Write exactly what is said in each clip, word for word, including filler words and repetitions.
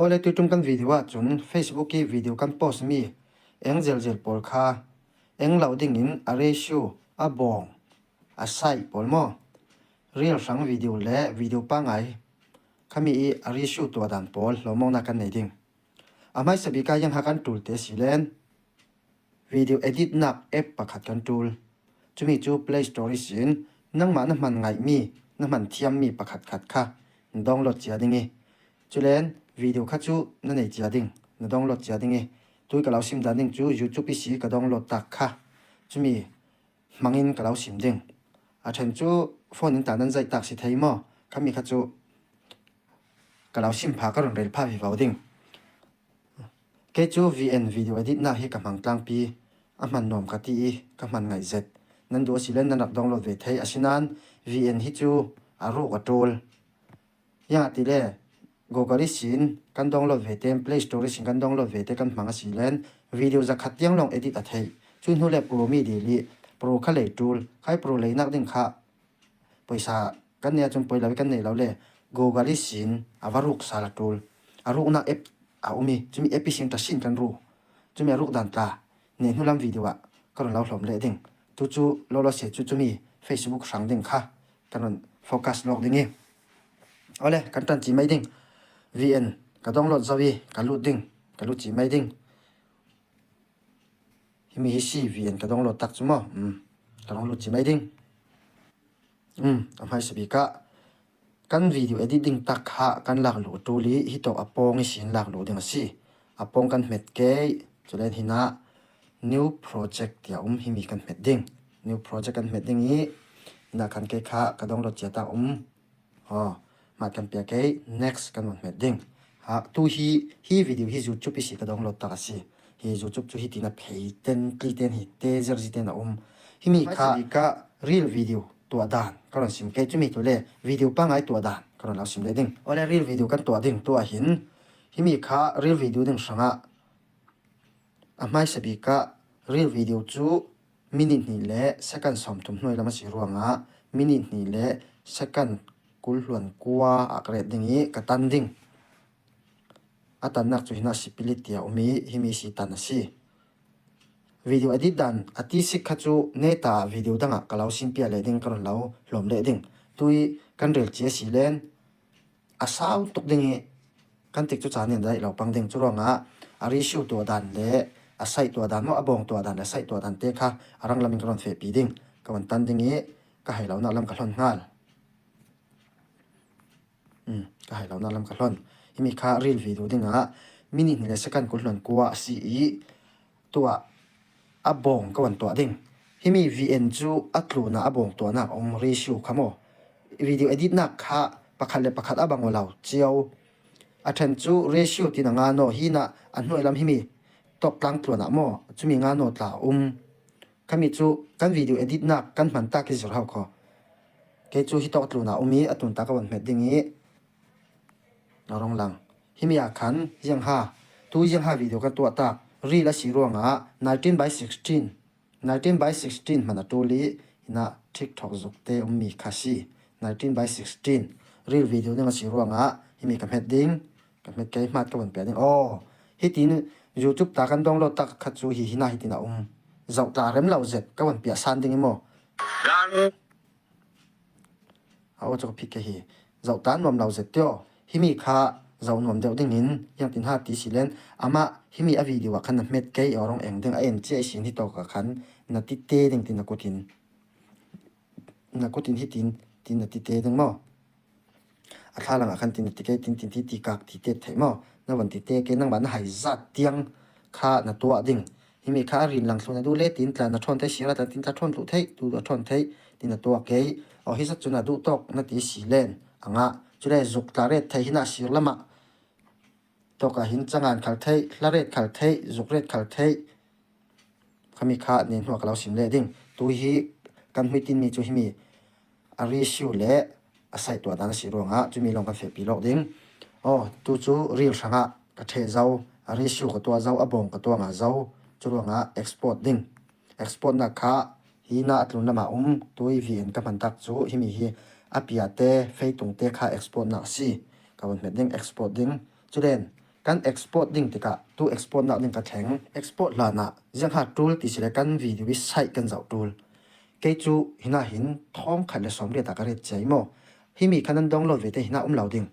Awle, tuiṭum kan video ah cun Facebook i video kan post mi eng zelzel pawl kha eng lo dingin a ratio, a bawng, a size pawl maw, reel hrang video le video pangai khami i a ratio tuah dan pawl hlawmawknak kan nei ding. A hmaisa bik ah ziang ha kan ṭul te si len video editnak app pakhat kan ṭul. Cumi cu Play Store ihsin nangmah na hman ngaihmi, na hman thiammi pakhat khat kha na download cia ding i, culen video kha cu na nei cia ding, na download cia ding i, tui ka lo sim dan ding cu YouTube ihsi ka download tak kha cumi hmangin ka lo sim ding. A ṭhen cu phone in ta nan zaih tak si thei maw? Khami kha cu ka lo sim pha ka run rel pha vivo ding. Kei cu V N video editnak hi ka hmang tlangpi a hman nuam ka ti i ka hman ngaih zet. Nan duh a si le nan rak download ve thei, asinain V N hi cu a ruk a ṭul. Ziangahtile Google ihsin kan download ve te, Play Store ihsin kan download ve te kan hmang a si len video zakhat tiang lawng edit a theih. Cui hnu le Pro mi dil i Pro kha lei ṭul, khai Pro leinak ding kha pawisa kan nei ahcun poi lo i kan nei lo le Google ihsin a va ruk sal a ṭul. A ruknak app a um i cumi app ihsin ṭha sin kan ru. Cumi a ruk dan tla nih hnu lam video ah ka run lo hlawm leh ding. Tu cu lawlaw si cu cumi Facebook hrang ding kha ka run focus lawk ding i. Awle, kan ṭan ci mai ding. V N ka download zo i ka lut ding, ka lut ci mai ding. Himi hi si V N ka download tak cu maw? Um, ka rung lut ci mai ding. Um, a hmaisa bik ah kan video edit ding tak kha kan lak luh ṭul i hitawk a pawng ihsin lak luh ding a si. A pawng kan hmet kei, culen hinah new project tiah um, himi kan hmet ding. New project kan hmet ding i hinah khan kei kha ka download cia tak um. Aw, hmat kan pia kei, next kan van hmet ding. Ha, tu hi, hi video hi YouTube ihsi ka download tak a si. Hi YouTube cu hitin a phei ten, tli ten hi te zerzi ten a um. Himi kha ka real video tuah dan ka run sim kei, cumi tu le video pangai tuah dan ka run lo sim leh ding. Awle, real video kan tuah ding tu ah hin himi kha real video ding hrangah a hmaisa bik ah real video cu minute hnih le second sawmthum hnuai lam a si ruangah minute hnih le second kul hluan kua ah ka ret ding i ka tan ding. A tannak cu hinah split tiah um i himi si tan a si. Video edit dan a ti sik kha cu neta video dang ah ka lo sim piak leh ding, ka run lo hlawm leh ding. Tu i kan rel cia si len a sau tuk ding i kan tik cu caan in daih lo pang ding. Cu ruangah a ratio tuah dan le a size tuah dan maw, a bawng tuah dan le a size tuah dan te kha a rang lam in ka run fehpi ding. Ka van tan ding i ka hai lonak lam ka hlon hngal. Um, ka hai lonak lam ka hlon. Himi kha real video dingah minute hnih le second kul hluan kua a si i tuah a bawng ka van tuah ding. Himi V N cu a tlunah a bawng tuahnak a um, ratio kha maw? Video editnak kha pakhat le pakhat a bang aw lo cio. A ṭhen cu ratio tin a nga naw, hinah a hnuai lam himi tawk tlang tluan ah maw, cumi nga naw tla a um. Khami cu kan video editnak kan hman tak i zir hau kho. Kei cu hitawk tlunah um i a tluntak a van hmet ding i a rung lang. Himi ah khan ziangha, tu ziangha video kan tuah tak, reel a si ruangah nineteen by sixteen, nineteen by sixteen hman a ṭul i hinah TikTok zuk te ummi kha si. Nineteen by sixteen reel video ding a si ruangah himi ka hmet ding, ka hmet kei, hmat ka van pia ding. Aw, hitin YouTube ta kan download tak kha cu hi hinah hitin a um. Zoh tla rem lo zet ka van piah san ding i maw? A aw cu ka phik kei hi. Zoh ta nuam lo zet tio. Himi kha zoh nuam deuh dingin ziangtin ha ti si len, amah himi a video ah khan na hmet kei i aw rung eng ding, a en cia i sin hitawk ah khan na ti te ding tin na kut in, na kut in hitin tin na ti te ding maw? A thla langah khan tin na ti kei, tin tin ti ti kak ti te theih maw? Na van ti te kei, nangmah na hai zat tiang kha na tuah ding. Himi kha a rin lang thlun a duh le tin tla na ṭhawn theih, sir a tla tin tla ṭhawn tluh theih, tu a ṭhawn theih, tin a tuah kei. Aw, hi zat cun a duh tawk na ti si len a ngah. Cule zuk tla ret theih hinah sir lamah tawk ah hin cangan khal theih, hla ret khal theih, zuk ret khal theih. Khami kha nih hnuah ka lo sim leh ding. Tu hi kan hmuitinmi cu himi a ratio le a size tuah dan a si ruangah cumi lawng kan fehpi lawk ding. Aw, tu cu reel hrangah ka ṭheh zo, a ratio ka tuah zo, a bawng ka tuah ngah zo. Cu ruangah export ding. Exportnak kha hi na a tlun lamah um, tu i V N ka hman tak cu himi hi a piate, feitung te kha exportnak a si. Ka van hmet ding, export ding. Culen Kan export ding tikah tu export nak ding ka thleng. Export hlanah ziangha tul ti sile kan video i site kan zoh tul. Kei cu hina hin thawngkhat le sawmriat ah ka ret ciai maw? Himi kha nan download ve te hina um lo ding.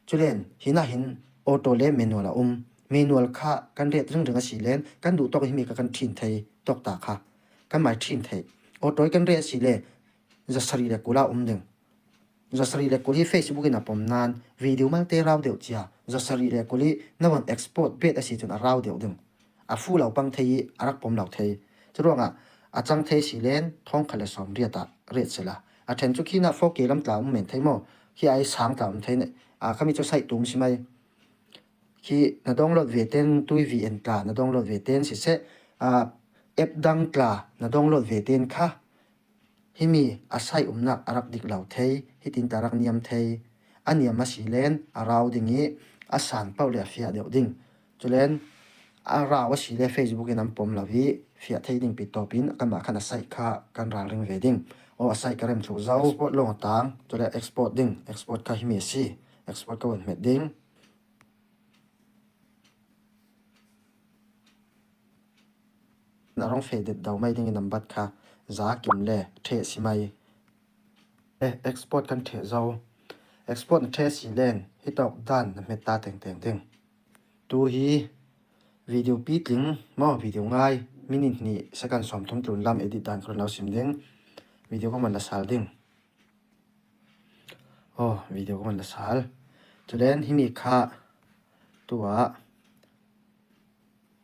Culen hina hin auto le manual a um. Manual kha kan ret ringring a si len kan duh tawk himi kha kan ṭhin thei tawk ta kha. Kan mai ṭhin thei. Auto i kan ret a si le zasari le kula um ding. Zasari le kul hi Facebook in a pom nan video malte rau deuh cia. Zasari le kul hi na van export bet a si cun a rau deuh ding. A fu lo pang thei i a rak pom lo thei. Curuangah a cang thei si len thawngkhat le sawmriat ah ret sila. A ṭhen cu khi na four K lam tla um men thei maw? Khi ai sang tla um thei ne. A khami cu site tum si mai. Khi na download ve ten tui V N tla na download ve ten siseh, a app dang tla na download ve ten kha himi a site umnak a rak dik lo thei, hitin ta rak niam thei. A niam a si len a rau ding i a san pauh le a fiah deuh ding. Culen a rau a si le Facebook in an pom lo i fiah thei ding pi tawpin kanmah khan a site kha kan ralring ve ding. Aw, a site ka rem thluh zo. Export lawng a tang, cule export ding. Export kha himi a si. Export ka van hmet ding. Na rong fe det do mai ding i nambat kha za kim le ṭheh si mai. Eh, export kan ṭheh zo. Export na ṭheh si len hi tawk dan na hmet ta tengteng ding. Tu hi video pitling maw, video ngai minute hnih second sawmthum tlun lam edit dan ka run lo sim ding. Video ka man la sal ding. Aw, video ka man la sal. Culen himi kha tuah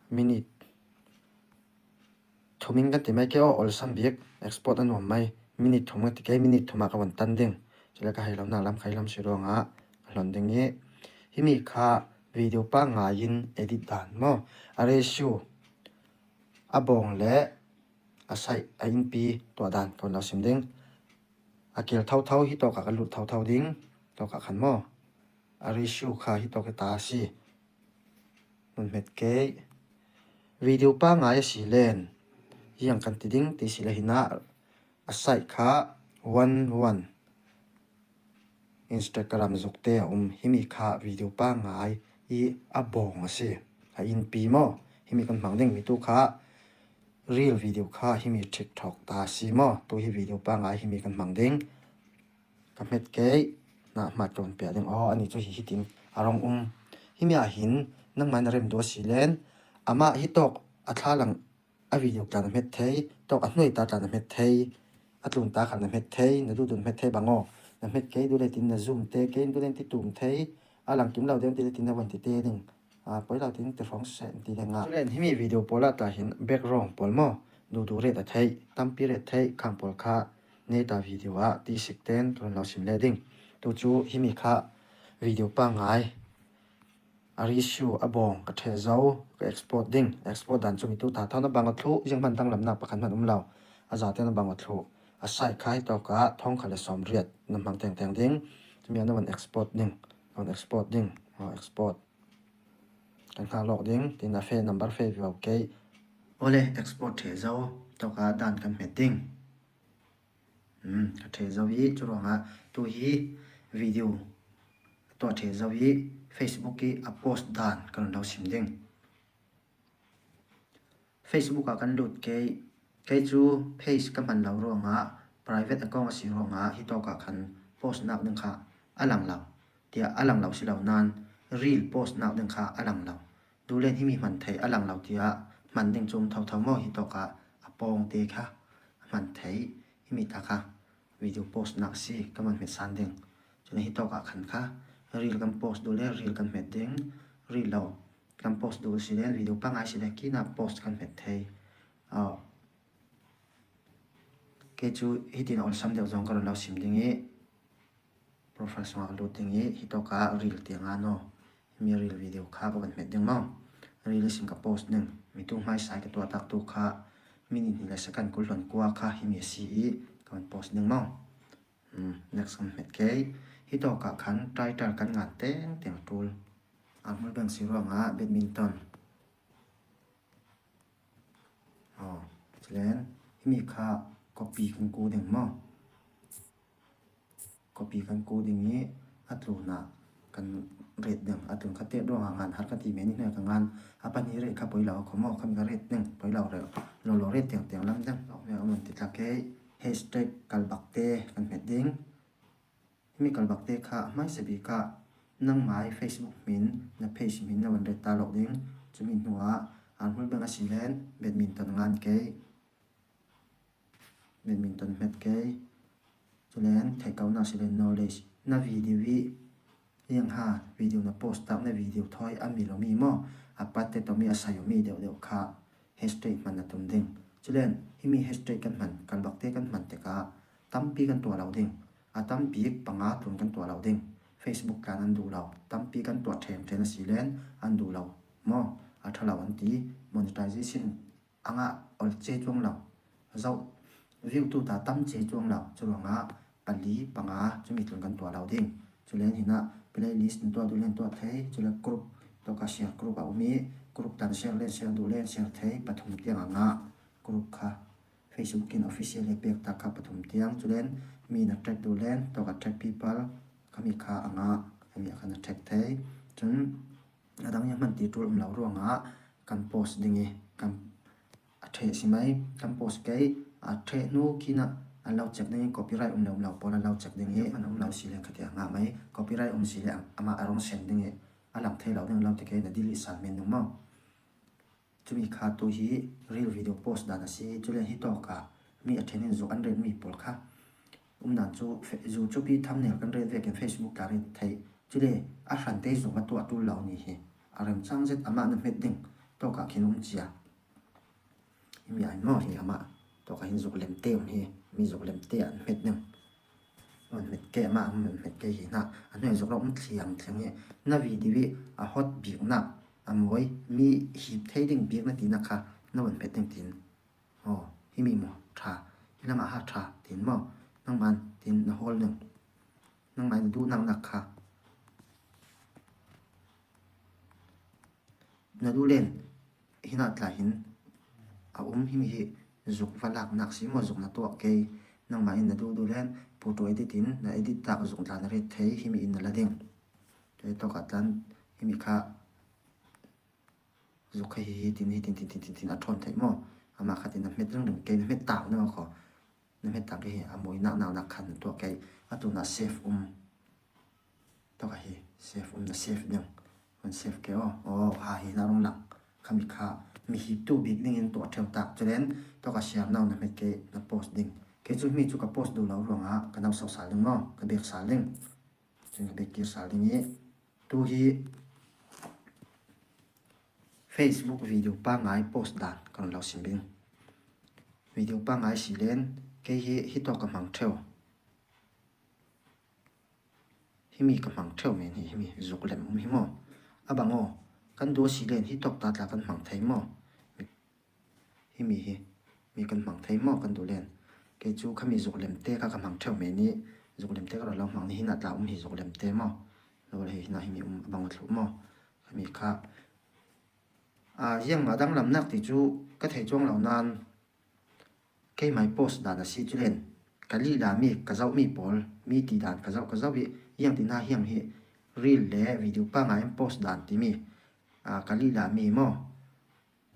minute thum in kan ti mai ke aw, olsam bik export a nuam mai. Minute thum kan ti ke, minute thum ah ka van tan ding. Cule ka hei lo nak lam, ka hei lam si ruangah ka hlon ding i himi kha video pa ngai in edit dan maw, a ratio, a bawng le a site, a inpi tuah dan ka van lo sim ding. A kil thotho hi tawkah ka lut thotho ding. Tawkah khan maw, a ratio kha hi tawk hi ta a si. Nun hmet kei. Video pa ngai a si len ziang kan ti ding ti si le hina a site kha one one. Instagram zuk te a um, himi kha video pa ngai i a bawng a si. A inpi maw, himi kan hmang ding. Mi tu kha reel video kha himi TikTok ta a si maw? Tu hi video pa ngai himi kan hmang ding. Ka hmet kei, na hmat ka van piah ding. Aw, ani cu hi hitin a rong um. Himi ah hin nangmah na rem duh a si len amah hi tawk a thla lang a video tla na hmet thei, tawk a hnuai ta tla na hmet thei, a tlun ta kha na hmet thei, na duhduh na hmet thei bang aw. Na hmet kei duh le tin na zoom te, kei duh le ti tum thei, a lang kim lo deuh ti le tin na van ti te ding. A, poi lo tin ti hrawng seh ti le ngah. Culen himi video pawl ah ta hin background pawl maw, duhduh ret a theih, tampi ret theih khang pawl kha neta video ah ti sik ten ka run lo sim le ding. Tu cu himi kha video pa ngai. A ratio a bawng ka ṭheh zo, ka export ding. Export dan cu mi tu ta thauna bang a thluh, zianghman danglamnak pakhat hman um lo. A zate na bang a thluh. A site kha hi tawkah thawngkhat le sawmriat na hmang tengteng ding. Cumi ah na van export ding. Na van export ding. Aw, export. Kan hngak lawk ding. Tin a fe, number fe vivo kei. Awle, export ṭheh zo. Tawkah dan kan hmet ding. Hmm, ka ṭheh zo i curuangah tu hi video a tuah ṭheh zo i Facebook i a post dan ka run lo sim ding. Facebook ah kan lut kei, kei cu page ka hman lo ruangah private account a si ruangah hi tawkah khan post nak ding kha a lang lo. Tiah a lang lo si lo nan reel post nak ding kha a lang lo. Dulen himi hman thei a lang lo tiah hman ding cu um thotho maw? Hi tawkah a pawng te kha a hman thei. Himi ta kha video post nak si ka man hmet san ding. Cun hi tawkah khan kha reel kan post duh le reel kan hmet ding. Reel lo kan post duh si le video pangai si le kina post kan hmet thei. Aw. Kei cu hitin a olsam deuh zong ka run lo sim ding i profile sungah ka lut ding i hi tawkah reel tiang ah no. Himi reel video kha ka van hmet ding maw? Reel ihsin ka post ding. Mi tu hmaisa i ka tuahtak tu kha minute hnih le second kul hluan kua kha himi a si i ka van post ding maw? Hmm, next kan hmet kei. Hi tawkah khan title kan ngan tengteng a ṭul. A hmul beng si ruangah badminton. Aw, culen himi kha copy kan ku ding maw? Copy kan ku ding i a tlunah kan ret ding. A tun kha te ruangah ngan har ka ti men i hnuai ka ngan a pahnih reh kha poi lo a khaw maw, khami ka ret ding poi lo reh lo lo ret tiang tiang lam ding. Lawk hmel a man ti tla kei hashtag kalbakte kan hmet ding. Himi kalbakte kha hmaisa bik ah nangmai Facebook hmin, na page hmin na van ret ta lawk ding. Chumi hnuah an hmul beng a si len badminton ngan kei. Badminton hmet kei. Chulen theihkauhna si len knowledge. Na video i hiang ha video na post tak na video thawi a mi lo mi maw, a pat te tawh mi a sai lo mi deuh deuh kha hashtag hman na tum ding. Chulen himi hashtag kan hman, kalbakte kan hman tikah tampi kan tuah lo ding. A tampi panga tlun kan tuah lo ding. Facebook tlan an duh lo. Tampi kan tuah ṭhen ṭhen a si len an duh lo maw. A ṭha lo an ti. Monetization angah ol che chuang lo. Zoh view tu ta tam che chuang lo. Churuangah pali panga chumi tlun kan tuah lo ding. Chulen hinah playlist na tuah duh len tuah thei. Chule group tawka share group a um i group tan share len share duh len share thei. Pathum tiang angah group kha Facebook in official he pek tak kha pathum tiang. Chulen mi na track duh len tawka track people khami kha angah khami a kha na track thei. Chun a dang hian hman ti tul um lo ruangah kan post ding i kan a ṭheh si mai. Kan post kei a ṭheh hnu khinah an lo check ding i copyright um lo um lo pawl an lo check ding i an um lo si leng khatia ngah mai. Copyright um si leh amah a rawng sen ding i a lang thei lo ding lo ti kei na delete sal men ding maw. Chumi kha tu hi reel video post dan a si. Chule hi tawkah mi a ṭhenin zuk an ret mi pawl kha um dan chu YouTube i thumbnail kan ret vekin Facebook ka ret theih. Chule a hran te zuk a tuah tul lo ni hi a remchang zet amah na hmet ding tawkah khin um chia. Himi ai maw hi amah tawkah hin zuk lem te um hi mi zuk lem te an hmet ding. An hmet ke amah an hmet ke hi na a hnuai zuk rawh um thliam thliam hi na video i a hot bikna a mawi mi hip thei ding bikna tina kha na van hmet ding tin. Aw, himi maw ṭha hi lamah ha ṭha tin maw nangman tin na hawl ding. Nangmah in na duh nak nak kha na duh len hinah tla hin a um himi hi zuk va lak nak si maw zuk na tuah kei. Nangmah in na duh duh len photo edit in na edit tak zuk tla na ret thei himi in na la ding. Tawkah tlan himi kha zuk kha hi hitin hitin tin tin tin tin a ṭhawn theih maw. Amah khatin na hmet ringring kei na hmet tau na khaw na hmet tau kei hi a mawi nak nak nak khan na tuah kei. A tuna save um tawkah hi save um na save ding. Kan save kei aw aw ha hi na rawng lang khami kha mi hip tu bik dingin tuah ṭheu tak chulen tawkah share nau na hmet kei na post ding. Kei chu himi chu ka post duh lo ruangah ka nau sau sal ding maw ka bek sal ding. Chun ka bek kir sal ding i tu hi Facebook video pangai post dan ka rawn lo sim ding. Video pangai si len kei hi hi tawk ka hmang theu. Himi ka hmang theu men hi himi zuk lem um hi maw. A bang aw kan duh si len hi tawk ta tla kan hmang thei maw. Himi hi mi kan hmang thei maw kan duh len. Kei chu khami zuk lem te kha ka hmang theu men i zuk lem te ka rawn lo hmang ni hinah tla um hi zuk lem te maw. Lo le hinah himi um a bang a thluh maw. Khami kha a hiang a danglam nak ti chu ka thei chuang lo nan keimai post dan a si chulen ka lila mi ka zauh mi pawl mi ti dan ka zauh ka zauh hi hiang ti na hiang hi reel le video pangai an post dan ti mi a ka lila mi maw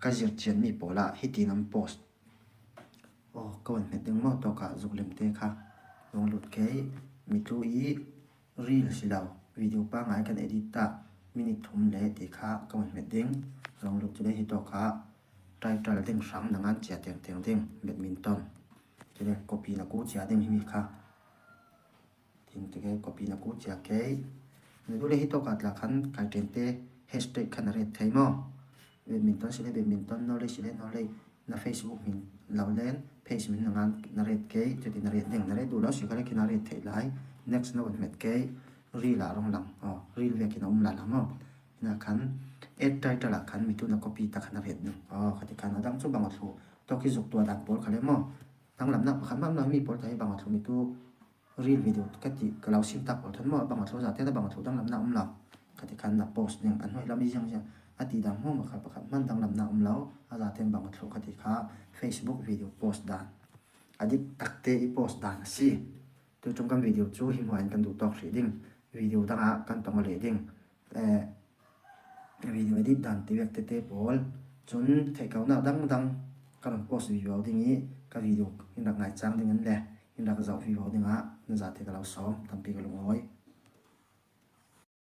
ka zir chian mi pawlah hitin an post. Aw ka van hmet ding maw tawkah zuk lem te kha rawng lut kei mi tu i reel si lo video pangai kan edit ta minute thum le ti kha ka van hmet ding. Rawng lut chule hi tawkah title ding hrang na ngan chia teng teng ding badminton. Chule copy na ku chia ding himi kha. Tin tike copy na ku chia kei. Na duh le hi tawkah tla khan kai ṭhen te hashtag khan a ret thei maw. Badminton si le badminton no le si le no le na Facebook min lo len page min na ngan na ret kei chuti na ret ding na ret duh lo si kha le khi na ret theih lai. Next na van hmet kei. Reel a rawng lang aw reel vekin a um la la maw. Hina khan add title ah khan mi tu na copy ta khan a ret ding aw khati khan a dang chu bang a thluh tawk hi zuk tuah dan pawl kha le maw. Danglamna pakhat mah mah mi pawl ta hi bang a thluh mi tu reel video ka tih ka lo sim tak pawl thawn maw a bang a thluh zate na bang a thluh danglamna um lo. Khati khan na post ding a hnuai lam i ziang ziang a ti dang hmawm a kha pakhat hman danglamna um lo a zate bang a thluh khati kha Facebook video post dan a dik takte i post dan a si. Tuiṭum kan video chu hi hnuaiin kan duh tawk hrih ding. video dangah kan tong a leh ding. Eh, video edit dan ti vek tete pawl. Chun theihkauhna dangdang kan rawn post vivo ding i, ka video in rak ngaichang ding an le, in rak zauh vivo dingah na zate ka lo sawm, tampi ka lungawi.